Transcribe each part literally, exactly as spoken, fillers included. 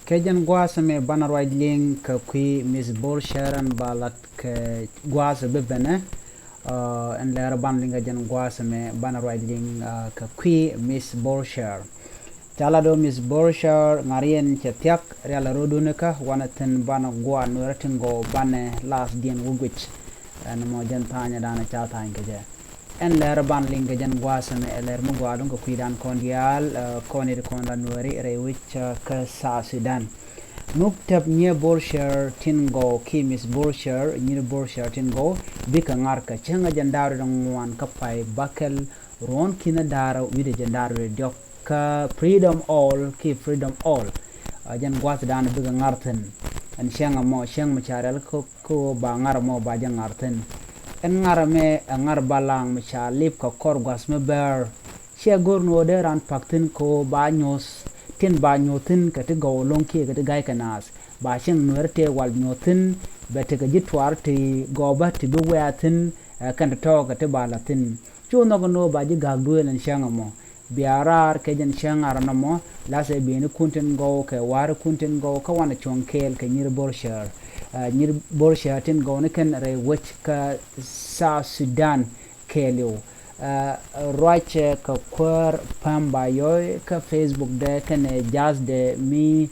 Kɛ jɛn gua̱a̱th ɛmɛ banɛ ruac liŋ kɛ kui̱ Miss Borchard ɛn ba lat kɛ gua̱a̱th ɛ bi benɛ. Ɛn lɛr banɛ liŋ kɛ jɛn gua̱a̱th ɛmɛ banɛ ruac liŋ kɛ kui̱ Miss Borchard. Ca lat ɣöö Miss Borchard ŋa̱r yɛn cɛ thia̱k rial ɛ rɔ̱dun kä wanɛ thi̱n banɛ gua̱a̱th nuɛrä tin gɔw banɛ last diɛn wä guic. Ɛn mɔ jɛn tha̱a̱nyɛ danɛ ca tha̱a̱ny kɛ jɛ. Ɛn lɛr banɛ liŋ kɛ jɛn gua̱a̱th ɛmɛ ɛ lɛr mi gua̱a̱th luŋ kɛ kui̱dan kɔn diaal kɔn it kɔn la nuɛri rɛy wec kä South Sudan. Muktab nyier Borchard tin gɔw ki Miss Borchard nyier Borchard tin gɔw bikɛ ŋa̱r kɛ cäŋ a jɛn da̱r wi̱cdɛ ŋuan kä pay bakɛl ruɔ̱n ki̱n da̱r wi̱cdɛ jɛn da̱r wi̱cdɛ diɔ̱k kä Freedom Hall ki Freedom Hall. Jɛn gua̱a̱th danɛ bikɛ ŋa̱r thi̱n. Ɛn cäŋ a mɔ cäŋ mi ca rial kä kä ɣöö ba ŋa̱r ɛmɔ ba jɛ ŋa̱r thi̱n. Ɛn ŋa̱r ɛmɛ ɛ ŋa̱r balaŋ mi ca lip kɛ kɔr gua̱th mi bɛr. Ciɛ go̱r ni ɣöö dee raan pak thi̱n kɛ ɣöö ba nyuɔ̱th tin ba nyuɔ̱th thi̱n kɛ ti gɔw lo̱ŋ kiɛ kɛ ti ga̱ykɛ naath ba cieŋ nueer tëë wal nyuɔ̱th thi̱n. Bɛ tekɛ ji̱ tuar ti gɔbä ti bi wɛ̈ɛ̈ thi̱n ɛ kɛn ti tɔ̱ɔ̱k kɛ ti ba la̱th thi̱n. Cu nhɔk ni ɣöö ba ji̱ ga̱a̱k duëël ɛn cäŋ ɛmɔ. Bia raar kɛ jɛn cäŋ ŋa̱r nɔmɔ lathɛ bieynikun tin gɔw kɛ wa̱rikun tin gɔw kä wanɛ cuɔ̱ŋ kɛɛl kɛ nyier Borchard. Nyier Borchard tin gɔw ni kɛn rɛy wec kä South Sudan kɛɛliw. Ruacɛ kɛ kuäär päm ba yɔy kä Facebook dɛ kɛnɛ ja̱thdɛ mi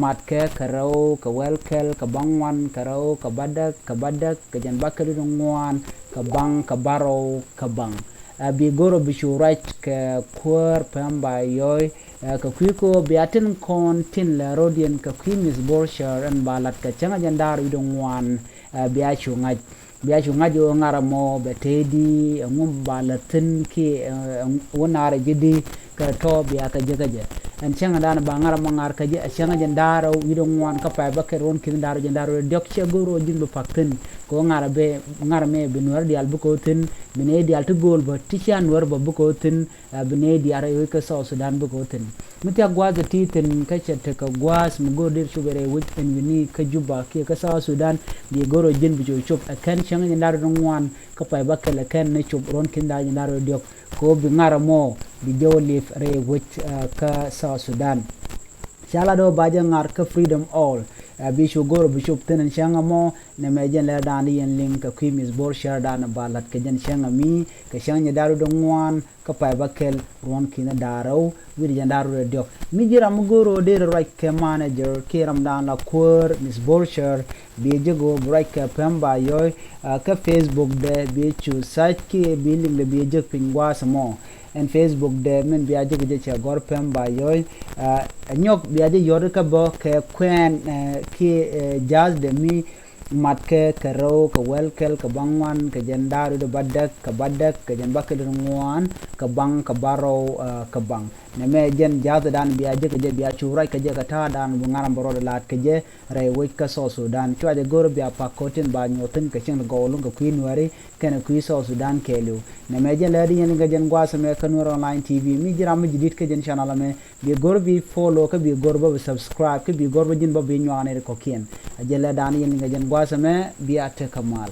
matkɛ kɛ rɛw kɛ wɛl kɛl kɛ baŋ ŋuan kɛ rɛw kɛ bädäk kɛ bädäk kɛ jɛn bakɛl wi̱cdɛ ŋuan kɛ baŋ kɛ bärɔw kɛ baŋ. Ɛ bi go̱r ɔ bi cu ruac kɛ kuäär päm ba yɔy. Ɛ kɛ kui̱ kɛ ɣöö bia tin kɔn tin lɛ rɔ̱diɛn kɛ kui̱ Miss Borchard ɛn ba lat kɛ cäŋ a jɛn da̱r wi̱cdɛ ŋuan. Ɛ bia cu ŋa̱c bia cu ŋa̱c ɣöö ŋa̱r ɛmɔ bɛ tëëdi ɛŋu ba la̱th thi̱n kiɛ ɛ wä naarɛ ji̱ di kɛ tɔ̱ bia kɛ jek kä jɛ. Ɛn cäŋ a danɛ ba ŋa̱r ɛmɔ ŋa̱r kä jɛ ɛ cäŋ a jɛn da̱r wi̱cdɛ ŋuan kä pay bakɛl ruɔ̱n ki̱n da̱r jɛn da̱r wi̱cdɛ diɔ̱k ciɛ go̱r ɣöö ji̱n bi pak thi̱n. Kɛ ɣöö ŋa̱r ɛ bɛ ŋa̱r ɛmɛ bi nuɛr diaal bikɛ ɣöö thi̱n bi nɛy diaal ti gööl bä ti cia nuɛr bä bikɛ ɣöö thi̱n. Bi nɛy diaal rɛy wec kä South Sudan bikɛ ɣöö thi̱n. Mi thiak gua̱a̱th ɛ ti thi̱n kä cɛ tekɛ gua̱a̱th mi go̱r dee cop rɛy wec ɛn wi̱ni kä Juba kiɛ kä South Sudan. Bi go̱r ɔ ji̱n bi cu cop ɛ kɛn cäŋ jɛn da̱r wi̱cdɛ ŋuan kä pay bakɛl ɛ kɛn ni cop ruɔ̱n ki̱n da̱r jɛn da̱r wi̱cdɛ diɔ̱k. Kɛ ɣöö bi ŋa̱r ɛmɔ bi jɛ wä liep rɛy wec kä South Sudan. Ca lat ɣöö ba jɛ ŋa̱r kä Freedom Hall. Ɛ bi cu go̱r ɔ bi cop thi̱n ɛn cäŋ ɛmɔ. Nɛmɛ jɛn lɛr da̱a̱n di yɛn liŋ kɛ kui̱ Miss Borchard da̱a̱n ba lat kɛ jɛn cäŋ ɛmi kɛ cäŋ jɛn da̱r wi̱cdɛ ŋuan kä pay bakɛl ruɔ̱n ki̱n da̱r rɛw wi̱cdɛ jɛn da̱r wi̱cdɛ diɔ̱k. Mi ji̱ ram mi go̱r ɣöö dee rɛ ruac kɛ manager kiɛ ram da̱a̱n la kuäär Miss Borchard. Bi jek ɣöö bi ruac kɛ päm ba yɔy kä Facebook dɛ bi cu search kiɛ bi liŋ dɛ bi jek piny gua̱a̱th ɛmɔ. Ɛn Facebook dɛ min bia jek jɛ cɛ gɔ̱r päm ba yɔy. Ɛ nyɔk bia jɛ yɔt kä bä kɛ kuɛn kiɛ ja̱thdɛ mi matkɛ kɛ rɛw kɛ wɛl kɛl kɛ baŋ ŋuan kɛ jɛn da̱r wi̱cdɛ bädäk kɛ bädäk kɛ jɛn bakɛl wi̱cdɛ ŋuan kɛ baŋ kɛ bärɔw kɛ baŋ. Nɛmɛ jɛn ja̱thdɛ dan bia jek jɛ bia cu ruac kɛ jɛ kɛ ta̱a̱ dan bi ŋa̱r ɛmɔ bɛ rɔɔdɛ la̱a̱t kɛ jɛ. Rɛy wec kä South Sudan cua jɛ go̱r bia pak kɛ ɣöö tin ba nyuɔ̱th thi̱n kɛ cieŋ ti gɔw lo̱ŋ kɛ kui̱ nuɛri kɛnɛ kui̱ South Sudan kɛɛliw. Nɛmɛ jɛn lɛr di yɛn liŋ kɛ jɛn gua̱a̱th ɛmɛ kä Nuɛr Online T V. Mi ji̱ ram mi ji̱ di̱t kä jɛn channel ɛmɛ bi go̱r bi follow kä bi go̱r bä bi subscribe kä bi go̱r bä ji̱n bä bi nyuak nɛy ti kɔ̱kiɛn. Ɛ jɛn lɛr da̱a̱n di yɛn liŋ kɛ jɛn gua̱a̱th ɛmɛ. Bia tekɛ mal.